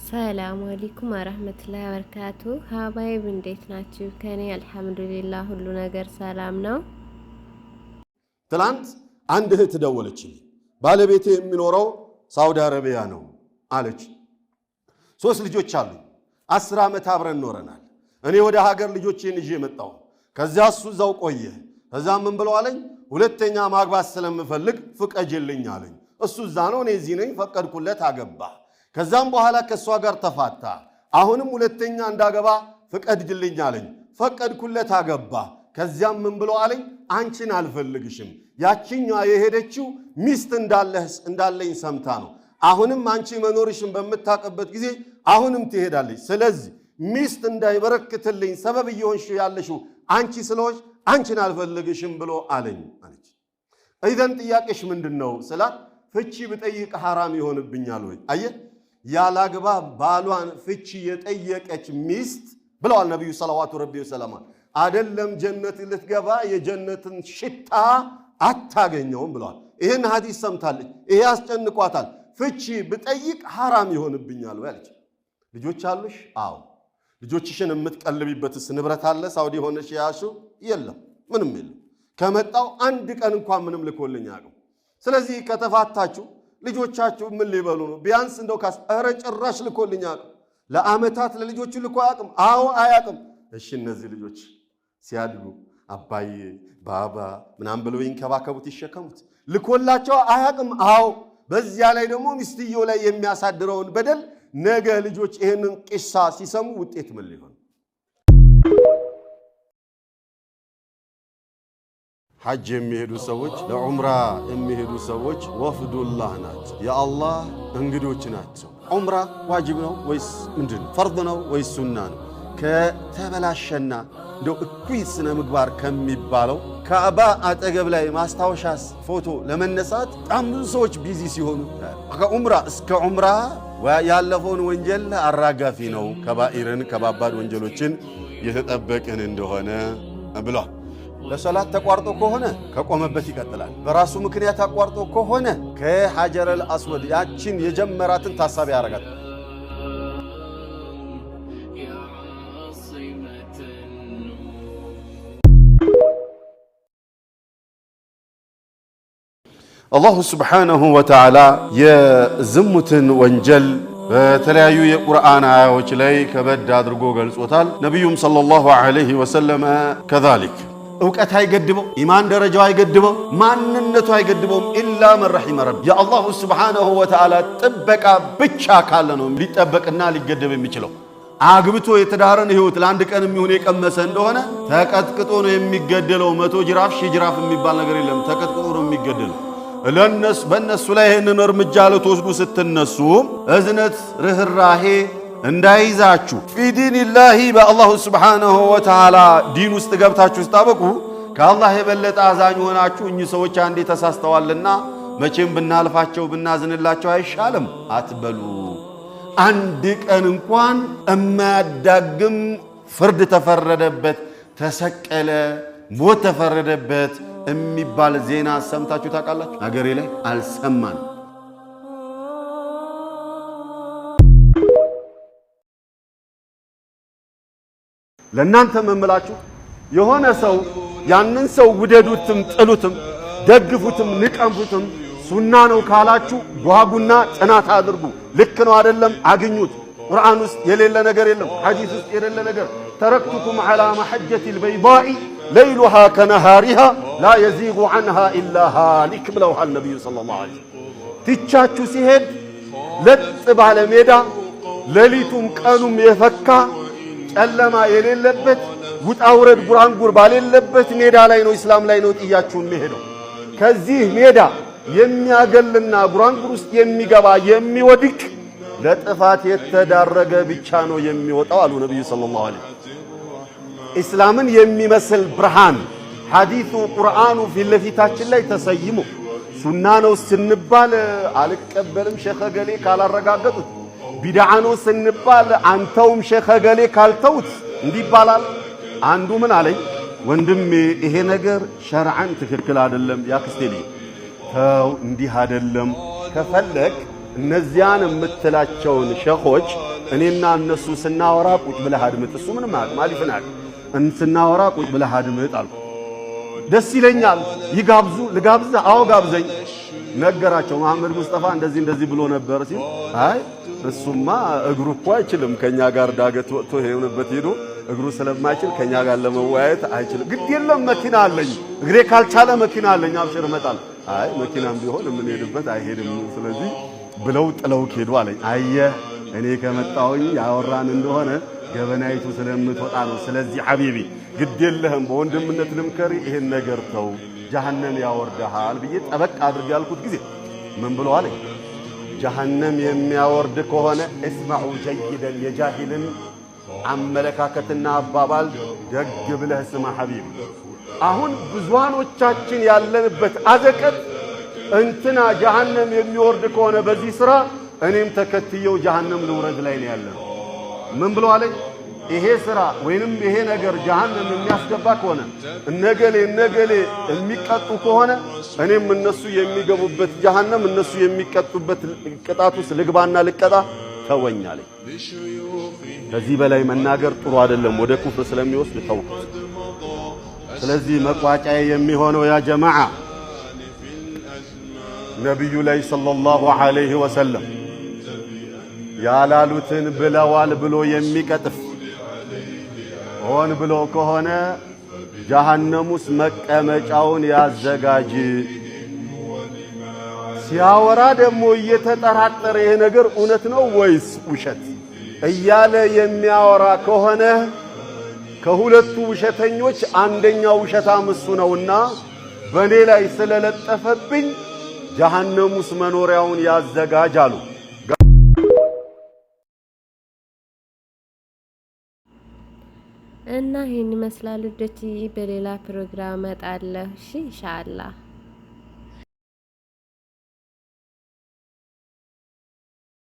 ሰላም አለይኩም ወረህመቱላሂ ወበረካቱ። ሀባይብ እንዴት ናችሁ? ከኔ አልሐምዱሊላህ ሁሉ ነገር ሰላም ነው። ትላንት አንድ እህት ደወለችልኝ። ባለቤቴ የሚኖረው ሳውዲ አረቢያ ነው አለች። ሶስት ልጆች አሉኝ። 10 ዓመት አብረን ኖረናል። እኔ ወደ ሀገር ልጆቼን ይዤ መጣሁ። ከዚያ እሱ እዛው ቆየ። ከዛ ምን ብለው አለኝ፣ ሁለተኛ ማግባት ስለምፈልግ ፍቀጅልኝ አለኝ። እሱ እዛ ነው፣ እኔ እዚህ ነኝ። ፈቀድኩለት፣ አገባ። ከዛም በኋላ ከእሷ ጋር ተፋታ። አሁንም ሁለተኛ እንዳገባ ፍቀድልኝ አለኝ። ፈቀድኩለት፣ አገባ። ከዚያም ምን ብሎ አለኝ፣ አንቺን አልፈልግሽም። ያችኛዋ የሄደችው ሚስት እንዳለኝ ሰምታ ነው። አሁንም አንቺ መኖርሽን በምታውቅበት ጊዜ አሁንም ትሄዳለች። ስለዚህ ሚስት እንዳይበረክትልኝ ሰበብ እየሆንሽ ያለሽው አንቺ ስለሆንሽ አንቺን አልፈልግሽም ብሎ አለኝ አለች። ኢዘን ጥያቄሽ ምንድን ነው ስላት፣ ፍቺ ብጠይቅ ሐራም ይሆንብኛል ወይ? አየህ፣ ያላግባብ ባሏን ፍቺ የጠየቀች ሚስት ብለዋል ነቢዩ ሰለዋቱ ረቢ ወሰላም፣ አደለም ጀነት ልትገባ የጀነትን ሽታ አታገኘውም ብለዋል። ይህን ሐዲስ ሰምታለች። ይሄ ያስጨንቋታል። ፍቺ ብጠይቅ ሐራም ይሆንብኛል ወይ አለች። ልጆች አሉሽ? አዎ። ልጆችሽን የምትቀልቢበትስ ንብረት አለ? ሳውዲ ሆነሽ የያዝሽው? የለም፣ ምንም የለም። ከመጣው አንድ ቀን እንኳን ምንም ልኮልኝ አያውቅም። ስለዚህ ከተፋታችሁ ልጆቻችሁ ምን ሊበሉ ነው? ቢያንስ እንደው ካስ ኧረ ጭራሽ ልኮልኝ አያውቅም። ለዓመታት ለልጆቹ ልኮ አያውቅም። አዎ፣ አያውቅም። እሺ፣ እነዚህ ልጆች ሲያድጉ አባዬ ባባ ምናምን ብለው ይንከባከቡት ይሸከሙት። ልኮላቸው አያውቅም። አዎ። በዚያ ላይ ደግሞ ሚስትየው ላይ የሚያሳድረውን በደል ነገ ልጆች ይህንን ቂሳ ሲሰሙ ውጤት ምን ሊሆን? ሐጅ የሚሄዱ ሰዎች፣ ለዑምራ የሚሄዱ ሰዎች ወፍዱላህ ናቸው፣ የአላህ እንግዶች ናቸው። ዑምራ ዋጅብ ነው ወይስ ምንድን ነው? ፈርድ ነው ወይስ ሱና ነው? ከተበላሸና እንደው እኩይ ስነ ምግባር ከሚባለው ካዕባ አጠገብ ላይ ማስታወሻ ፎቶ ለመነሳት በጣም ብዙ ሰዎች busy ሲሆኑ፣ ከዑምራ እስከ ዑምራ ያለፈውን ወንጀል አራጋፊ ነው። ከባኢርን ከባባድ ወንጀሎችን የተጠበቅን እንደሆነ ብሏል። ለሰላት ተቋርጦ ከሆነ ከቆመበት ይቀጥላል። በራሱ ምክንያት አቋርጦ ከሆነ ከሐጀረል አስወድ ያችን የጀመራትን ታሳቢ ያደርጋል። يا عاصمة النور. አላሁ ስብሓነሁ ወተዓላ የዝሙትን ወንጀል በተለያዩ የቁርአን አያዎች ላይ ከበድ አድርጎ ገልጾታል። ነቢዩም ሰለላሁ ዐለይሂ ወሰለም ከዛሊክ። እውቀት አይገድበው፣ ኢማን ደረጃው አይገድበው፣ ማንነቱ አይገድበውም። ኢላ መን ረሒመ ረቢ፣ የአላሁ ስብሓነሁ ወተዓላ ጥበቃ ብቻ ካለ ነው ሊጠበቅና ሊገደብ የሚችለው። አግብቶ የትዳርን ህይወት ለአንድ ቀን የሚሆን የቀመሰ እንደሆነ ተቀጥቅጦ ነው የሚገደለው። 100 ጅራፍ 1000 ጅራፍ የሚባል ነገር የለም። ተቀጥቅጦ ነው የሚገደለው። ለነሱ በእነሱ ላይ ይህንን እርምጃ ልትወስዱ ስትነሱ እዝነት ርኅራሄ እንዳይዛችሁ ፊ ዲንላሂ በአላሁ ስብሓነሁ ወተዓላ ዲን ውስጥ ገብታችሁ ስታበቁ ከአላህ የበለጠ አዛኝ ሆናችሁ እኚህ ሰዎች አንዴ ተሳስተዋልና መቼም ብናልፋቸው ብናዝንላቸው አይሻልም አትበሉ። አንድ ቀን እንኳን እማያዳግም ፍርድ ተፈረደበት፣ ተሰቀለ፣ ሞት ተፈረደበት የሚባል ዜና ሰምታችሁ ታውቃላችሁ? አገሬ ላይ አልሰማንም። ለእናንተ የምላችሁ የሆነ ሰው ያንን ሰው ውደዱትም ጥሉትም ደግፉትም ንቀፉትም ሱና ነው ካላችሁ ጓጉና ጥናት አድርጉ። ልክ ነው አይደለም አግኙት። ቁርአን ውስጥ የሌለ ነገር የለም። ሐዲስ ውስጥ የሌለ ነገር። ተረክቱኩም ዐላ መሐጀቲል በይዳኢ ለይሉሃ ከነሃሪሃ ላ የዚጉ ዐንሃ ኢላ ሃሊክ ብለውሃል ነቢዩ ሰለላሁ ዐለይሂ ወሰለም። ትቻችሁ ሲሄድ ለጥ ባለ ሜዳ ሌሊቱም ቀኑም የፈካ ጨለማ የሌለበት ውጣ ውረድ ጉራንጉር ባሌለበት ሜዳ ላይ ነው፣ ኢስላም ላይ ነው ጥያችሁ የሚሄደው። ከዚህ ሜዳ የሚያገልና ጉራንጉር ውስጥ የሚገባ የሚወድቅ ለጥፋት የተዳረገ ብቻ ነው የሚወጣው አሉ ነቢዩ ሰለላሁ ዐለይሂ ወሰለም። ኢስላምን የሚመስል ብርሃን ሐዲሱ ቁርአኑ ፊት ለፊታችን ላይ ተሰይሞ ሱና ነው ስንባል አልቀበልም ሼኸ ገሌ ካላረጋገጡት፣ ቢድዓ ነው ስንባል አንተውም ሼኸ ገሌ ካልተውት እንዲህ ይባላል። አንዱ ምን አለኝ፣ ወንድሜ ይሄ ነገር ሸርዓን ትክክል አይደለም፣ ያክስቴ ልጅ ተው እንዲህ አይደለም፣ ከፈለግ እነዚያን የምትላቸውን ሸኾች እኔና እነሱ ስናወራ ቁጭ ብለህ አድምጥ። እሱ ምንም አያውቅም፣ አሊፍን አያውቅም። ስናወራ ቁጭ ብለህ አድምጥ አልኩት። ደስ ይለኛል። ይጋብዙ፣ ልጋብዝህ? አዎ ጋብዘኝ። ነገራቸው። መሐመድ ሙስጠፋ እንደዚህ እንደዚህ ብሎ ነበር ሲል፣ አይ እሱማ እግሩ እኮ አይችልም፣ ከኛ ጋር ዳገት ወጥቶ የሆነበት ሄዶ እግሩ ስለማይችል ከኛ ጋር ለመወያየት አይችልም። ግድ የለም፣ መኪና አለኝ፣ እግሬ ካልቻለ መኪና አለኝ፣ አብሽር እመጣለሁ። አይ መኪናም ቢሆን የምንሄድበት አይሄድም፣ ስለዚህ ብለው ጥለው ሄዱ አለኝ። አየህ፣ እኔ ከመጣሁኝ ያወራን እንደሆነ ገበናይቱ ስለምትወጣ ነው። ስለዚህ حبيبي ግድ የለህም፣ በወንድምነት ልምከር፣ ይሄን ነገር ተው፣ ጀሀነም ያወርድሃል ብዬ ጠበቅ አድርጌ ያልኩት ጊዜ ምን ብሎ አለኝ? ጀሀነም የሚያወርድ ከሆነ፣ اسمعوا جيدا፣ የጃሂልን አመለካከትና አባባል ደግ ብለህ ስማ حبيبي። አሁን ብዙሃኖቻችን ያለንበት አዘቅት እንትና ጀሀነም የሚወርድ ከሆነ በዚህ ስራ እኔም ተከትየው ጀሀነም ልውረድ ላይ ነው ያለነው። ምን ብሎ አለኝ? ይሄ ስራ ወይንም ይሄ ነገር ጀሀነም የሚያስገባ ከሆነ፣ እነገሌ እነገሌ የሚቀጡ ከሆነ፣ እኔም እነሱ የሚገቡበት ጀሀነም፣ እነሱ የሚቀጡበት ቅጣት ውስጥ ልግባና ልቀጣ፣ ተወኝ አለኝ። ከዚህ በላይ መናገር ጥሩ አይደለም፣ ወደ ኩፍር ስለሚወስድ ተውኩት። ስለዚህ መቋጫዬ የሚሆነው يا جماعة፣ ነቢዩ ላይ صلى الله عليه وسلم ያላሉትን ብለዋል ብሎ የሚቀጥፍ፣ ሆን ብሎ ከሆነ ጀሀነም ውስጥ መቀመጫውን ያዘጋጅ። ሲያወራ ደግሞ እየተጠራጠረ፣ ይሄ ነገር እውነት ነው ወይስ ውሸት እያለ የሚያወራ ከሆነ፣ ከሁለቱ ውሸተኞች አንደኛው ውሸታም እሱ ነውና በእኔ ላይ ስለለጠፈብኝ ጀሀነም ውስጥ መኖሪያውን ያዘጋጅ አሉ። እና ይህን ይመስላል ውዶች። በሌላ ፕሮግራም እመጣለሁ። እሺ ኢንሻአላህ።